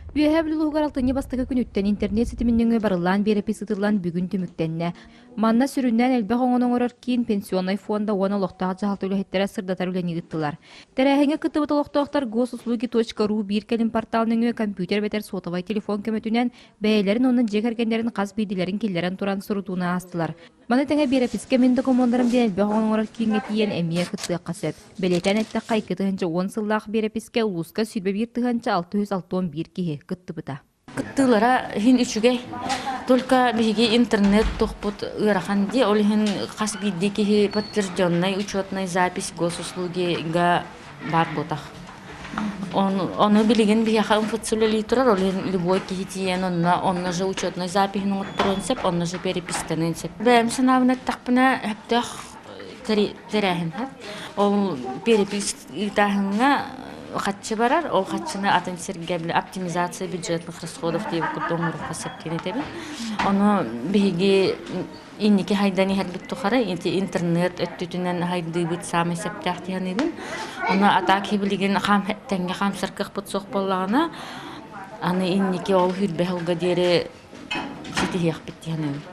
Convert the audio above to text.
Үөһээ Бүлүү улууһугар алтынньы бастакы күнүттэн интернет ситимин нөҥүө барыллаан биэрэпис ыытыллан бүгүн түмүктэннэ. Манна сүрүннээн элбэх оҥону оҥорор киин пенсионнай фонда уонна олохтоох дьаһалта үлэһиттэрэ сырдатар үлэни ыыттылар. Тэрээһиҥҥэ кыттыбыт олохтоохтор госуслуги.ру биир кэлим портал нөҥүө компьютер эбэтэр суотабай телефон көмөтүнэн бэйэлэрин уонна дьиэ кэргэннэрин хас биирдиилэрин киллэрэн туран сурутууну аастылар. Маны тэҥэ биэрэпискэ мин докумуоннарым диэн элбэх оҕону оҥорор кииҥҥэ тиийэн эмиэ кыттыахха сөп. Бэлиэтээн эттэххэ, 2010 сыллаах биэрэпискэ улууска 21 661 киһи кыттыбыта. Кыттыылара иһин үчүгэй. Только биһиги интернет туохпут ыарахан дии, ол иһин хас биирдии киһи подтвержденный учетная запись госуслугига баар буотах. Ону билигин биһиэхэ МФЦ үлэлии турар, ол иһин любой киһи тиийэн онно онно же учетнай запиһын оҥотторуон сөп, онно же переписканыан сөп. Бэйэм санаабын эттэхпинэ, сөптөөх тэрээһин. Ол перепись ыытааһыҥҥа хаччы барар, ол хаччыны атын сиргэ били оптимизация бюджетных расходов диэбит курдук оҥоруохха сөп диэн этэбин. Ону биһиги инники хайдан иһэрбит тухары ити интернет өттүтүнэн хайдыыбыт саамай сөптөөх дии саныыбын. Ону атаак билигин хаам тэҥҥэ хаамсар кыахпыт суох буоллаҕына, аны инники ол сүүрбэ сылга диэри ситиһиэхпит дии саныыбын.